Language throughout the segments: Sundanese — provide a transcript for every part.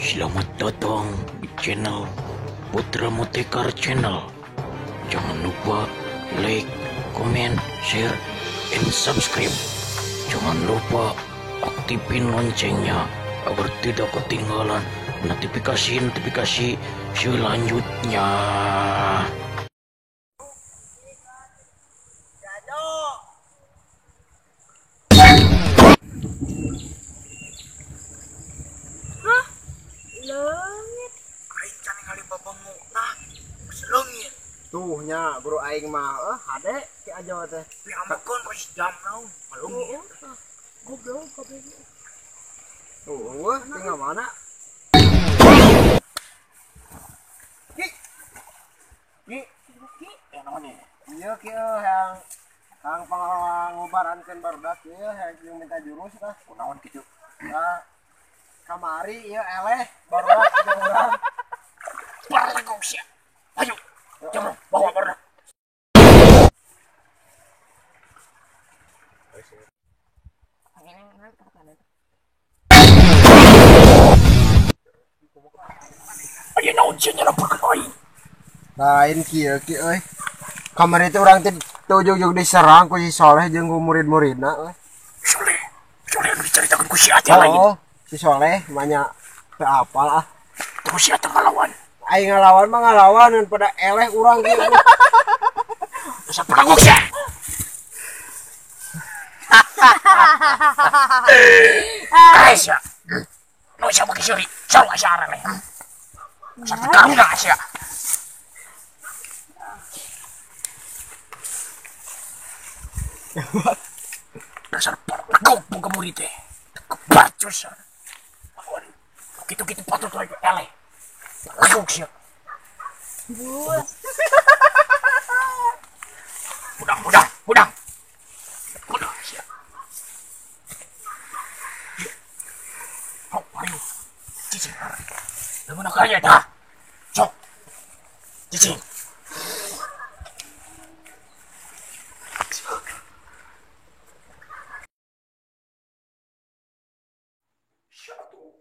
Selamat datang di channel Putra Motekar Channel. Jangan lupa like, comment, share, and subscribe. Jangan lupa aktifin loncengnya agar tidak ketinggalan notifikasi-notifikasi selanjutnya. Hah? Leungit. Aing can ningali babengok nah. Geus leungit. Tuh nya guru aing mah hade ki aja teh. Piamkeun ku jam naon leungit. Goblok kabeh. Tuh, tinggal mana? Ki. Ki, Ki, naon ieu? Ieu ki yang kang pangubarankeun barudak ieu yang minta jurus tah. Kunaon kitu? Nah, kamari ieu eleh barudak jeung urang. Barlegog sia. Ayo, jam bawa barudak. Ayo naon sia nyalampurkeun aing. Lain kieu ki euy. Kamari teh urang teh ujug-ujug diserang ku si Soleh jeung ku murid-muridna euy. Soleh, Soleh anu dicaritakeun ku si Ate lain. Oh, si Soleh mah teu apal ah. Terus si Ate ngalawan. Aing ngalawan mah ngalawan dan pada eleh urang kieu. Dasar penaguk sia. Aisyah. Nu sia make seuri, sarua sia areleh. Dasar teu karuna sia. Dasar penaguk boga murid teh. Kebacus. Gitu-gitu patut lagi eleh. Penaguk sia. Budang, budang, budang. Budang sia. Oh, ayo. Cicing. Leungeun kaya tah. Sok. Cicing. Satu.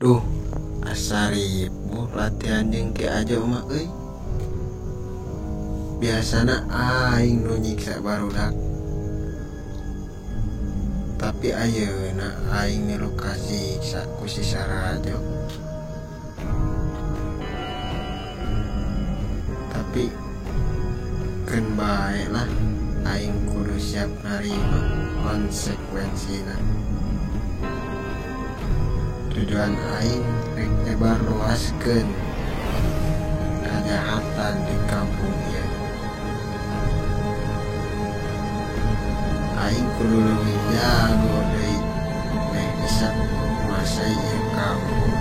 Duh, asa ripuh latihan jeung Ki Ajo mah euy. Biasana aing nu nyiksa barudak. Tapi ayeuna aing milu kasiksa ku si Sarajo. Tapi keun bae lah, aing kudu siap narima konsekuensina. Tujuan aing rek nyebar luaskeun kajahatan di kampung ieu. Aing kudu leuwih jago deui meh bisa nguasai ieu kampung.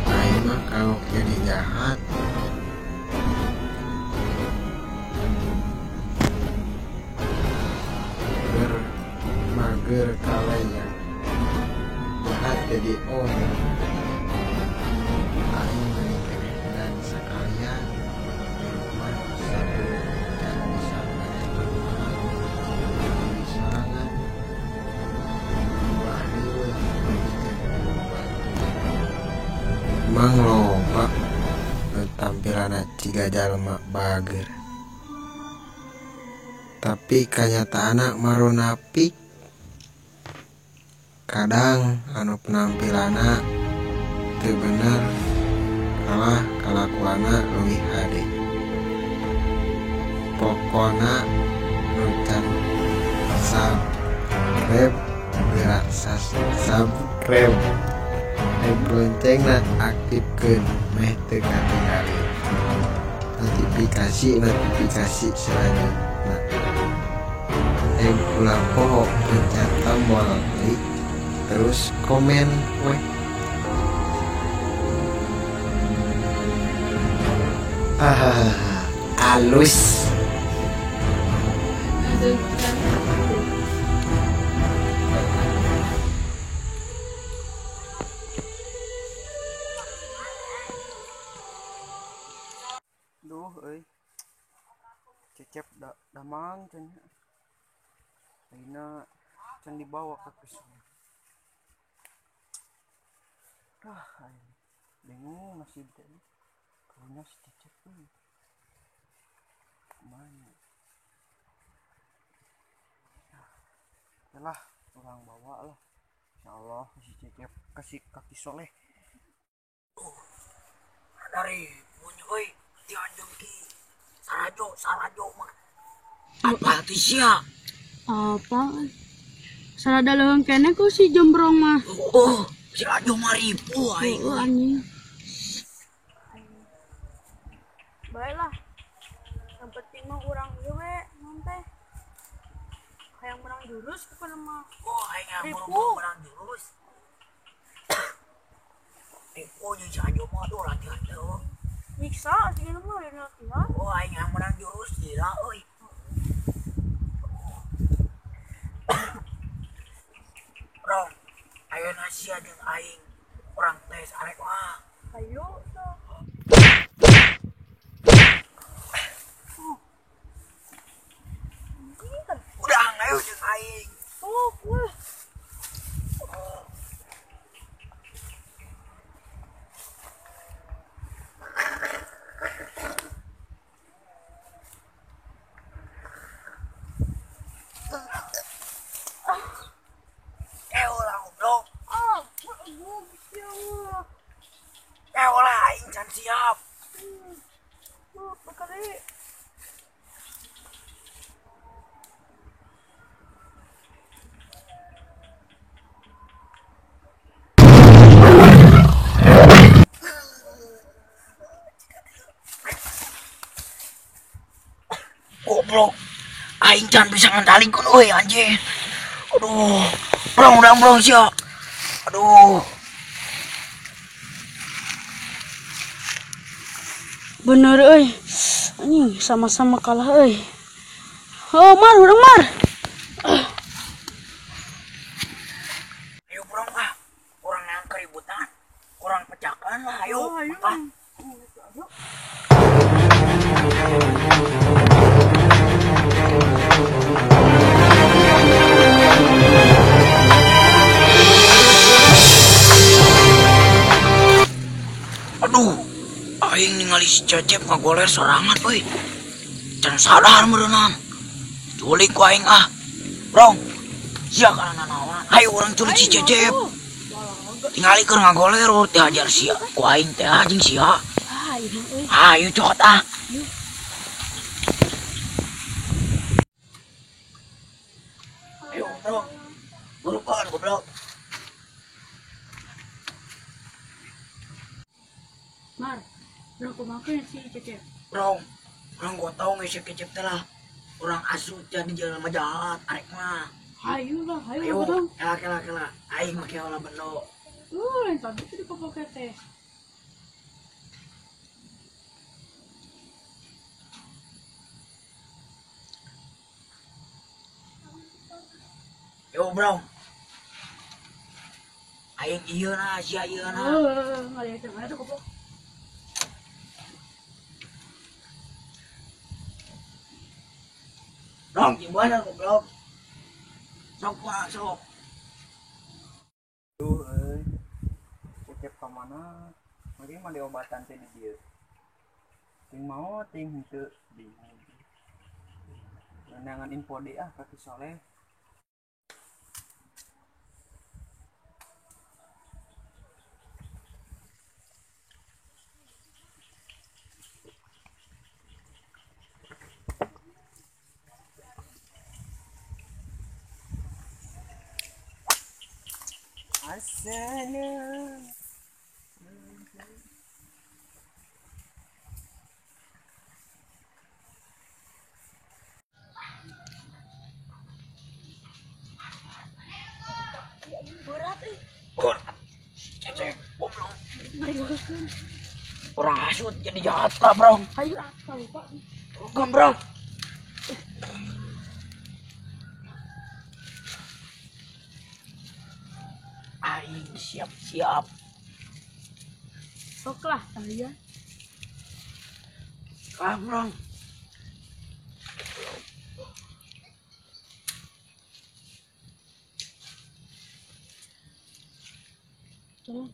Aing mah kagok jadi jahat. Mager kalaya jahat jadi orang. Aing meuni keneh dan sakalian di rumah satu dan bisa mere manfaat diri sorangan. Ulah riweuh pikeun bantu. Mang loba nu tampilanna ciga jalma bager, tapi kanyataanna marunapik. Kadang anu penampilanna teu bener kalah kalakuanna leuwih hade. Pokona nu can subscribe geura subscribe, loncengna aktifkeun meh teu katinggali notifikasi selanjutna. Ulah poho pencet tombol like terus komen weh. Halus. Duh euy. Cecep damang cenah. Ayeuna can dibawa ka kesini. Ah, bingung nasib teh. Karunya si Cecep euy. Kumaha? Lah, orang bawa lah. Insyaallah si Cecep kasih kaki soleh. Dari punya euy, dianjung ki Sarajo mah. Apa tuh sia? Apa? Sarada leuweung keneh ku si jombrong mah. Oh, si Ajo mah ripuh aing. Heeh anjing. Baiklah. Yang penting mah urang ieu we naon teh. Hayang menang jurus pokona mah. Oh, aing hayang menang jurus. Ripuh jeung si Ajo mah aduh latihan teh. Nyiksa sih mah dina latihan. Oh, aing hayang menang jurus gila euy. Rong, ayeuna sia jeung aing urang tes arek mah. Ayo tuh. Udah ayo jeung aing. Oh, wah. Siap. Goblok. Aing can bisa ngendalikeun euy anjing. Aduh. Brong urang brong sia. Aduh. Bener euy. Anjing sama-sama kalah euy. Oh, mar urang mar. Ayo brong ah. Urang yang keributan, kurang pecakan lah ayo. Oh, ayo. Ah. Ayo. Aing ningali si Cecep ngagoler sorangan euy. Can sadar meureunnan. Culik ku aing ah. Brong. Sia kana nanaonan. Hayu urang culik si Cecep. Tingali keur ngagoler dihajar sia. Ku aing teh jeung sia. Hayu cokot ah. Ayo, bro. Buruan goblok. Mar, urang kumaha si Cecep? Bro, urang gua tau si Cecep teh lah. Urang asup jadi jelema jahat arek mah. Hayu lah, hayu bro. Kela kela kela. Aing make olah bendo. Lain tadi teh dipakai teh. Yo bro. Aing ieu na sia ieu na. Ngaliat mana tuh goblok. Bro, gimana goblok? Sok mah sok. Duh euy. Cecep ka mana? Mungkin mah diobatan teh di dieu. Ting mau ting henteu bingung. Nenangan info deui ah ka Ki Soleh. Asana. Berat euy. Berat. Cecep, goblok. Orang hasut jadi jahat lah, bro. Hayu apa lupa. Turunkan, bro. Aing siap-siap. Sok lah kalian. Kamrong. Tolong.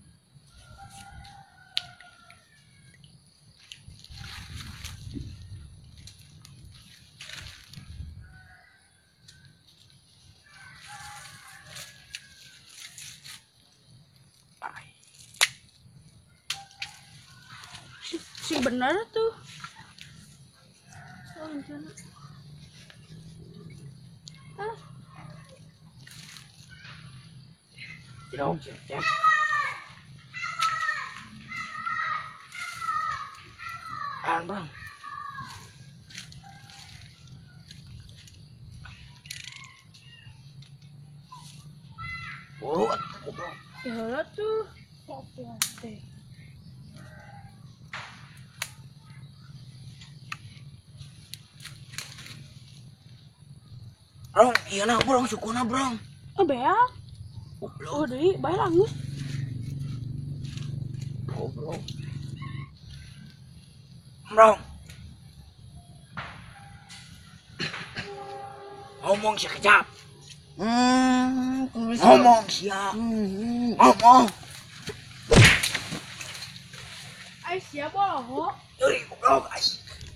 Si benar tuh. Ah. Tidak, cek. Tahan, bang. Oh, goblok. Ya tuh, kok teh. Brong, iya nah, brong, sukuna, brong. Oh, beak. Goblok. Oh, deui, bae langus. Goblok. Brong. Ngomong sia kecap. Ngomong sia. Ngomong. Ai sia bohong. Euy, goblok, ai.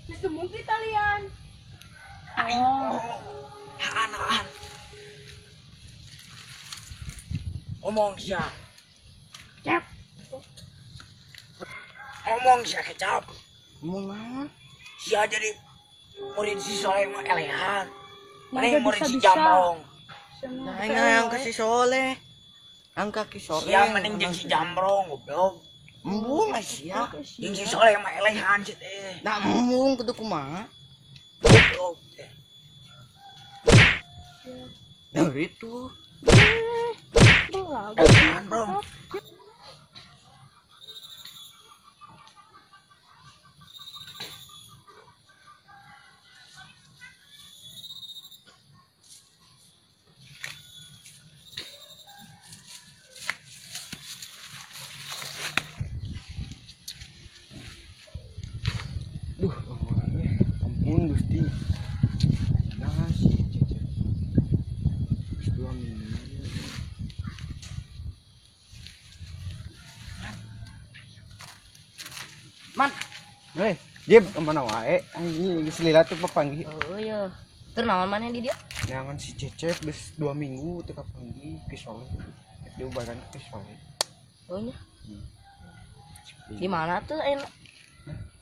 Itu mungkin kalian. Oh. Haan. Ngomong sia. Cep. Ngomong sia kecap. Ngomong naon? Sia jadi murid si Soleh mah elehan. Mana murid si Jamrong. Nah, yang ke si Soleh. Angka ki Soleh. Sia mending jeung si Jamrong goblok. Embung sia. Jeung si Soleh mah elehan sih teh. Nah, embung kudu kumaha? Goblok teh. Dari itu. Elehan, bro. Duh, ampun Gusti. Nah, si Cecep. 2 minggu. Man. Hei, Jib, kemana wae? Anjing geus lila tuh papanggih. Oh iya. Tur naon maneh di dia? Jangan si Cecep geus 2 minggu teu kapanggih ke Solo. Diubaran ke Solo. Oh nya. Di mana tuh enak?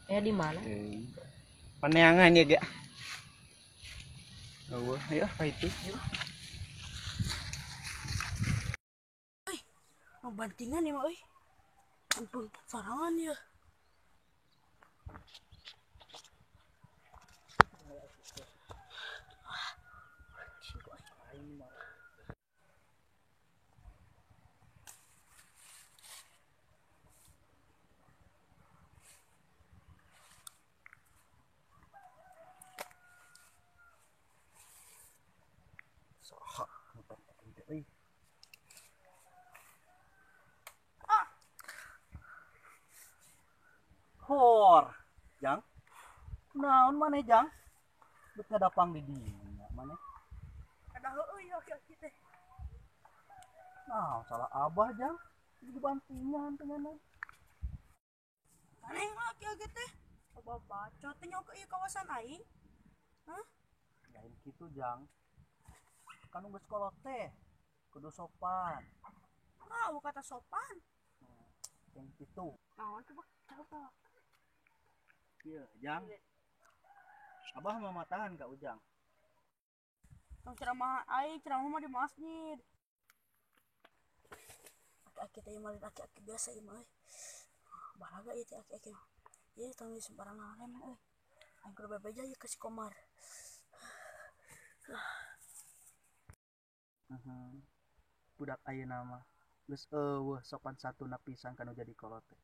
Ya di mana? Paneangan ya, Ge. Oh, ayo apa itu? Mau bantingan ya, mak euy. Ampun, sorangan ya. Hor, Jang. Naon maneh, Jang? Bet ngadapang di dinya maneh. Ada heueuh aki-aki teh. Nah, salah abah, Jang. Di bantingan teh maneh. Maneh aki-aki teh. Coba bacot teh nyok ieu kawasan aing. Hah? Lain kitu, Jang. Kan geus kolot teh kudu sopan. Ah, kata sopan. Yang kitu. Naon coba coba. Iya, Jang. Abah mau matahan ka Ujang. Tong ceramah aing, ceramah mah di masjid. Aki-aki teh mah aki-aki biasa ieu mah euy. Balaga ieu teh aki-aki. Ieu tong sembarangan remeh euy. Aing kudu bebeja ieu ka si Komar. Budak ayeuna mah geus eueuh sopan santuna pisan kanu jadi kolot teh.